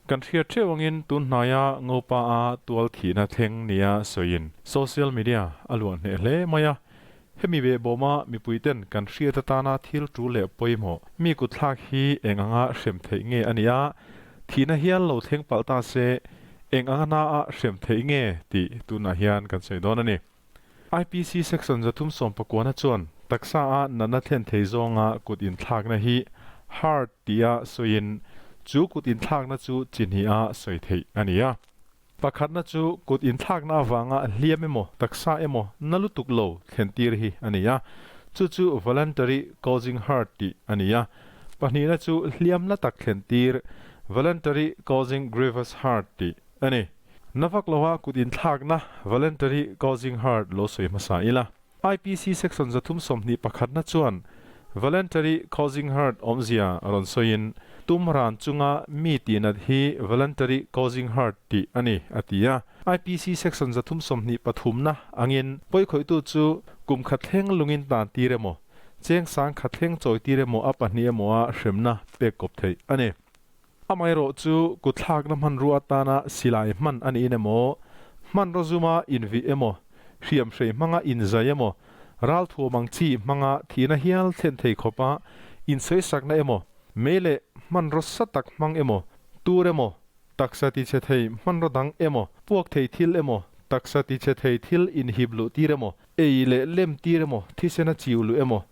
Kan hriat theuh angin tun hnaia Ngopa a tual thihna thleng nia sawiin social media a luah hneh hle mai a. Hemi behbawma mipuiten kan hriat atana thil tul leh pawimawh mi kutthlak hi eng anga hrem theih nge a nia, thihna hial lo thleng palh ta se eng anga na a hrem theih nge tih tunah hian kan sawi dawn a ni. IPC Section 319 chuan taksa a natna thlen thei zawnga kut inthlakna hi hurt tia sawiin chu kut inthlakna chu chi hniha sawi theih a ni a. Pakhatna chu kut inthlakna avanga hliam emaw taksa emaw na lutuk lo thlen tir hi a ni a, chu chu voluntary causing hurt tih a ni a. Pahnihna chu hliam la tak thlen tir, voluntary causing grievous hurt tih a ni. Na vak loha kut inthlakna, voluntary causing hurt, lo sawi hmasa ila. IPC Section 321 na chuan voluntary causing hurt awmzia rawn sawiin, tum ran chunga mi tihnat hi voluntary causing hurt tih a ni, a ti a. IPC Section 323 na angin pawikhawihtu chu kum khat thleng lungin tan tir emaw, cheng sang khat thleng chawi tir emaw a pahnih emaw a hremna pek kawp theih a ni. Amaherawh chu kutthlakna hmanrua atana silai hman a niin emaw, hmanraw zuma invih emaw, hriamhrei hmanga inzai emaw, ralthuam ang chi hmanga thihna hial thlen thei khawpa insawisakna emaw, mei leh hmanraw sa tak hmang emaw, tur emaw, taksa tichhe thei hmanraw dang emaw, puak thei thil emaw, taksa tichhe thei thil inhip luh tir emaw, Ei leh lem tir emaw, thisena chiu luh emaw,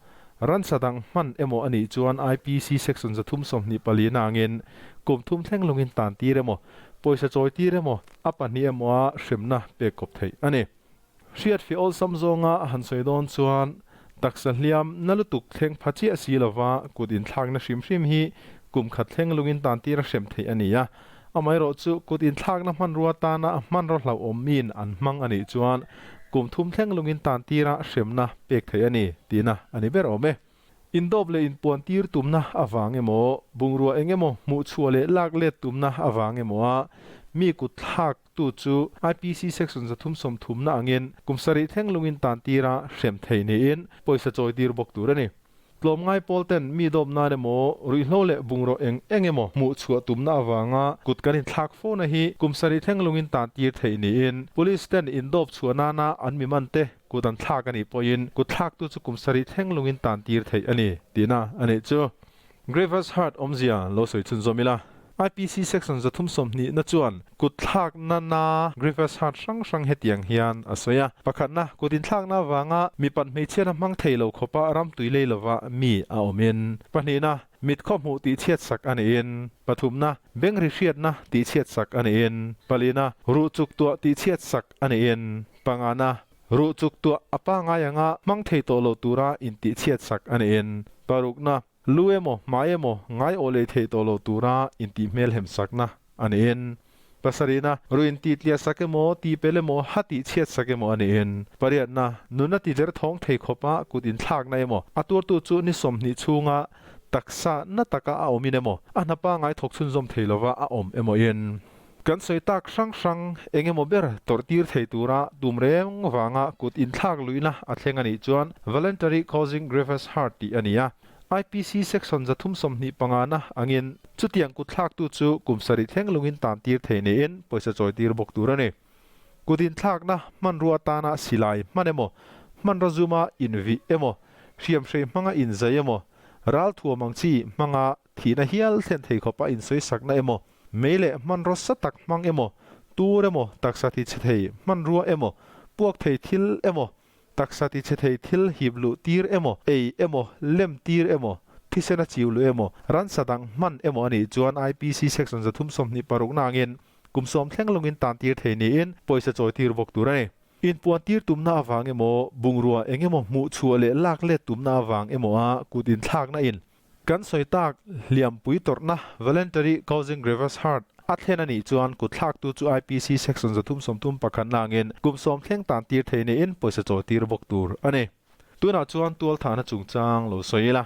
ransa dang hman emaw a nih chuan IPC Section 324 na angin kum thum thleng lungin tan tir emaw, pawisa chawi tir emaw, a pahnih emaw a hremna pek kawp theih a ni. Hriatfiah awlsam zawnga a han sawi dawn chuan taksa hliam na lutuk thleng pha chiah si lova kut inthlakna hrim hrim hi kum khat thleng lungin tan tir a hrem theih a ni a, Amaherawhchu, kut inthlakna hmanrua tana hmanraw hlauhawm miin an hmang a nih chuan kum thum thleng lungin tan tira hremna pek theih a ni tihna a ni ber awm e. Indawp leh inpuan tir tumna avang emaw, bungrua eng emaw hmuhchhuah leh lak let tumna avang emaw a mi kut thlak tu chu IPC Section 330 na angin kum sarih thleng lungin tan tira hrem theih niin pawisa chawi tir bawk tur a ni. Tlawmngai pawl ten mi dawp nan emaw, ruihhlo leh bungraw eng eng emaw hmuh chhuah tumna avanga kut kan inthlak fo na hi kum sarih thleng lungin tan tir theih niin Police ten indawp chhuah nana an mi man te kut an thlak a nih pawhin kut thlaktu chu kum sarih thleng lungin tan tir theih a ni tihna a nih chu. Grievous Hurt awmzia lo sawi chhunzawm ila. IPC Section 320 na chuan kut thlakna na Grievous Hurt hrang hrang hetiang hian a sawi a. Pakhatna, kut inthlakna avanga mipat hmeichhiatna hmang thei lo khawpa ram tui lei lova mi a awmin. Pahnihna, mit khaw hmuh tihchhiat sak a niin. Pathumna, beng ri hriatna tihchhiat sak a niin. Palina, ruh chuk tuah tihchhiat sak a niin. Pangana, ruh chuk tuah a pangai anga hmang thei tawh lo tura intihchhiat sak a niin. Parukna, Lu emaw, hmai emaw, ngai aw lei theih tawh lo tura intih hmelhem sakna a niin. Pasarihna, ruih intih tliah sak emaw, tih pel emaw, ha tih chhiat sak emaw a niin. Pariatna, nuna ti der thawng thei khawpa kut inthlakna emaw, a tuartu chu ni 20 chhunga taksa na taka a awmin emaw, a hna pangai thawk chhunzawm thei lova a awm emaw in. Kan sawi tak hrang hrang eng emaw ber tawrh tir thei tura tum reng vanga kut inthlak luihna a thleng a nih chuan Voluntary Causing Grievous Hurt tih a ni a. IPC Section 325 na angin chutiang kut thlaktu chu kum sarih thleng lungin tan tir thei niin pawisa chawi tir bawk tur a ni. Kut inthlakna hmanrua atana silai hman emaw, hmanraw zuma invih emaw, hriamhrei hmanga inzai emaw, ralthuam ang chi hmanga thihna hial thlen thei khawpa insawisakna emaw, Mei leh hmanraw sa tak hmang emaw, tur emaw, taksa ti chhe thei hmanrua emaw, puak thei thil emaw, taksa ti chhe thei thil hip luh tir emaw, ei emaw, lem tir emaw, thisena chiu luh emaw, ransa dang hman emaw a nih chuan IPC Section 326 na angin kum 10 thleng lungin tan tir thei niin pawisa chawi tir bawk tur a ni. Inpuan tir tumna avang emaw, bungrua eng emaw hmuh chhuah leh lak let tumna avang emaw a kut inthlakna in Kan sawi tak, hliampui tawrhna, voluntary causing grievous hurt, a thlen a nih chuan kutthlaktu chu IPC Section 331 na angin kum 10 thleng tan tir thei niin pawisa chawi tir bawk tur a ni. Tunah chuan tualthahna chungchang lo sawi ila.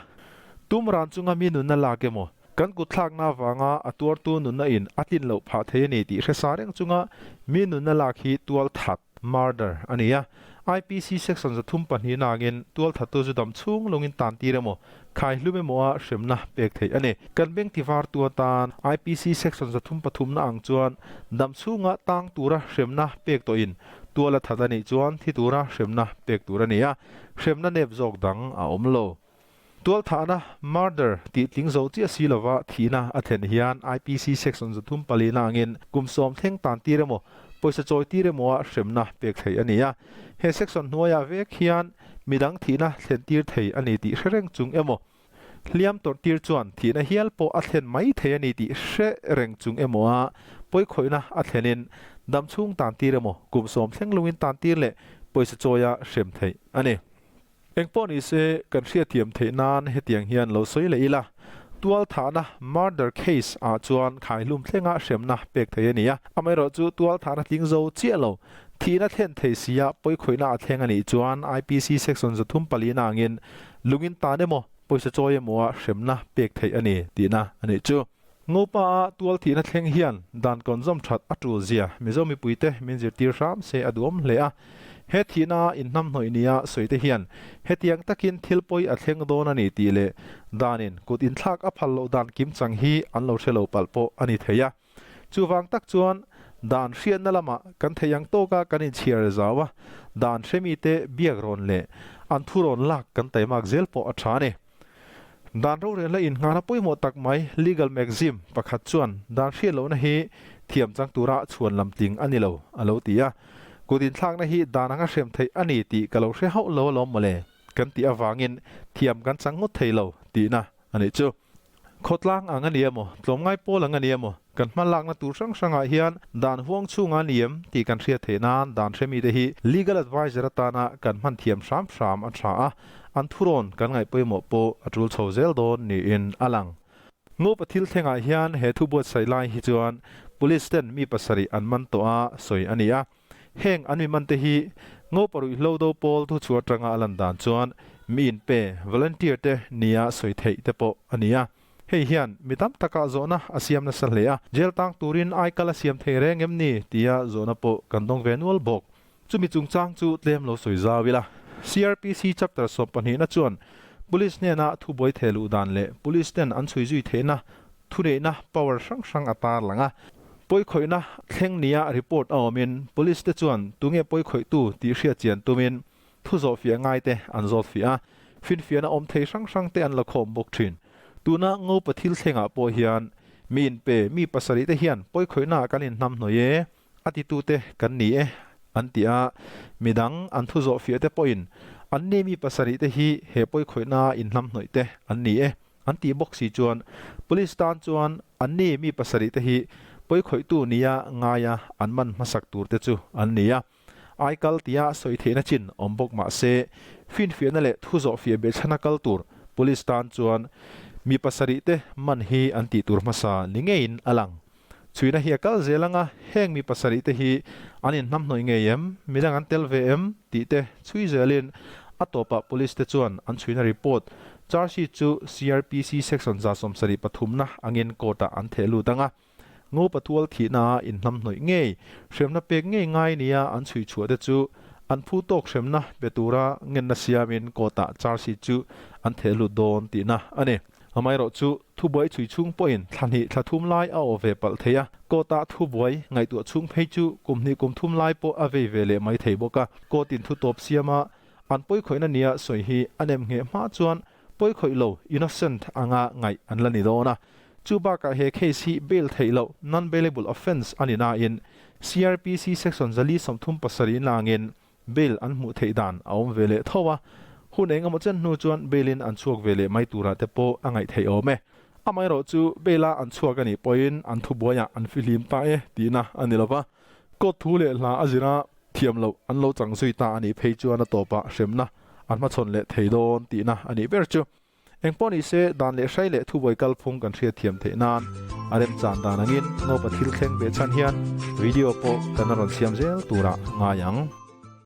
Tum ran chunga mi nunna lak emaw, kan kutthlakna avanga a tuartu nunna in a tlin loh phah thei a ni tih hre sa reng chunga mi nunna lak hi tualthat, murder, a ni a. IPC section 32 na angin tualthattu chu dam chhung lungin tan tir emaw, khai hlum emaw a hremna pek theih a ni. Kan beng tivar tu atan IPC section 33 na ang chuan dam chhunga tang tura hremna pek tawhin tual a that a nih chuan thi tura hremna pek tur a ni a, hremna nep zawk dang a awm lo. Tualthahna, murder, tih tling zo chiah si lova thihna a thlen hian IPC section 34 na angin kum 10 thleng tan tir emaw, pawisa chawi tir emaw a hremna pek theih a ni a. He section hnuaiah vek hian midang thihna thlen tir thei a ni tih hre reng chung emaw, hliam tawrh tir chuan thihna hial pawh a thlen mai thei a ni tih hre reng chung emaw a pawikhawihna a thlenin damchhung tan tir emaw, kum 10 thleng lungin tan tir leh pawisa chawia hrem theih a ni. Engpawh ni se, kan hriatthiam theih nan hetiang hian lo sawi leh ila, tualthahna, murder case, ah chuan khaihlum thlenga hremna pek thei a ni a, amaherawhchu tualthahna tling zo chiah lo, thihna thlen thei sia pawikhawihna a thleng a nih chuan IPC section 34 na angin lungin tan emaw, pawisa chawi emaw a hremna pek theih a ni tihna a nih chu. Ngopa a tualthihna thleng hian dan kawnzawm that a tul zia Mizo mipuite min zirtir hram se a duhawm hle a. He thihna a inhnamhnawih nia sawi te hian hetiang takin thil pawi a thleng dawn a ni tih leh danin kut inthlak a phal loh dan kim chang hi an lo hre lo palh pawh a ni thei a. Chuvang tak chuan dan hriatna lamah kan theih ang tawka kan inchhiar zau a, dan hremite biak rawn leh an thurawn lak kan taimak zel pawh a tha a ni. Dan rorelna innghahna pawimawh tak mai legal maxim pakhat chuan dan hriat lohna hi thiam chang tura chhuan lam tling a ni lo, a lo ti a. Kut inthlakna hi dan anga hrem theih a ni tih ka lo hre hauh lo alawm mawle kan tih avangin thiam kan chang ngawt thei lo tihna a nih chu. Khawtlang ang a ni emaw, tlawmngai pawl ang a ni emaw, kan hma lakna tur hrang hrangah hian dan huang chhunga a ni em tih kan hriat theih nan dan hremite hi legal adviser atana kan hman thiam hram hram a tha a, an thurawn kan ngaih pawimawh pawh a tul chho zel dawn niin a lang. Ngopa thil thlengah hian he thu buatsaih lai hi chuan Police ten mi pasarih an man tawh a sawi a ni a. Heng an mi mante hi Ngopa ruihhlo do pawl thu chhuah atanga a lan dan chuan mi inpe, volunteer, te nia sawi theih te pawh a ni a. Hei hian mi tam takah zawhna a siam nasa hle a, jail tang turin aikal a siam thei reng em ni tia zawhna pawh kan dawng ve nual bawk. Chumi chungchang chu tlem lo sawi zau ila. CRPC chapter 12 na chuan Police hnena thubuai theh luh dan leh Police ten an chhui zui theihna thuneihna power hrang hrang a tar lang a. Pawikhawihna thleng nia report a awmin Police te chuan tunge pawikhawihtu tih hriat chian tumin thu zawh fiah ngai te an zawt fiah a, finfiahna awm thei hrang hrang te an la khawm bawk thin. Tuna Ngopa thil thlengah pawh hian mi inpe mi pasarih te hian pawikhawihna ah kan inhnamhnawih e, a titute kan ni e an ti a, midang an thu zawh fiah te pawhin an ni mi pasarih te hi he pawikhawihna inhnamhnawih te an ni e an tih bawk si chuan Police tan chuan an ni mi pasarih te hi pawikhawihtu nia ngaia an man hmasak tur te chu an ni a. Aikal tia sawi theihna chin awm bawk mah se finfiahna leh thu zawh fiah behchhana kal tur Police tan chuan mi pasarih te man hi an tih tur hmasa ni ngeiin a lang. Chhuina hi a kal zel ang a, heng mi pasarih te hi an inhnamhnawih ngei em, midang an tel ve em tih te chhui zelin a tawpah Police te chuan an chhuina report charge sheet chu CRPC section 73 na angin court ah an theh lut ang a, Ngo patual thihna a inhnamhnawih ngei, hremna pek ngei ngai nia an chhui chhuah te chu an phu tawk hremna pe tura ngenna siamin court ah charge sheet chu an theh lut dawn tihna a ni. Amaherawh chu, thubuai chhui chhung pawhin thla hnih thla thum lai a awh ve palh thei a, court-ah thubuai ngaihtuah chhung phei chu kum hnih kum thum lai pawh a vei ve leh mai thei bawk a. Court-in thu tawp siama an pawikhawihna nia sawi hi a nem ngheh hma chuan pawikhawih lo, innocent, anga ngaih an la ni dawn a. Chu bakah he case hi bail theih loh, non-bailable offence, a ni nain CRPC section 437 langin Bail an hmuh theih dan a awm ve leh tho a, hun eng emaw chen hnu chuan bail-in an chhuak ve leh mai turah te pawh a ngaih theih awm e. Amaherawh chu bail-a an chhuak a nih pawhin an thubuaiah an fihlim ta e tihna a ni lova, court thu leh hla a zira thiam loh an lo chang zui ta a nih phei chuan a tawpah hremna an hmachhawn leh thei dawn tihna a nih ber chu. Engpawh ni se, dan leh hrai leh thubuai kalphung kan hriatthiam theih nan a remchan dan angin Ngopa thil thleng ve chhan hian video pawh kan rawn siam zel turah ngai ang.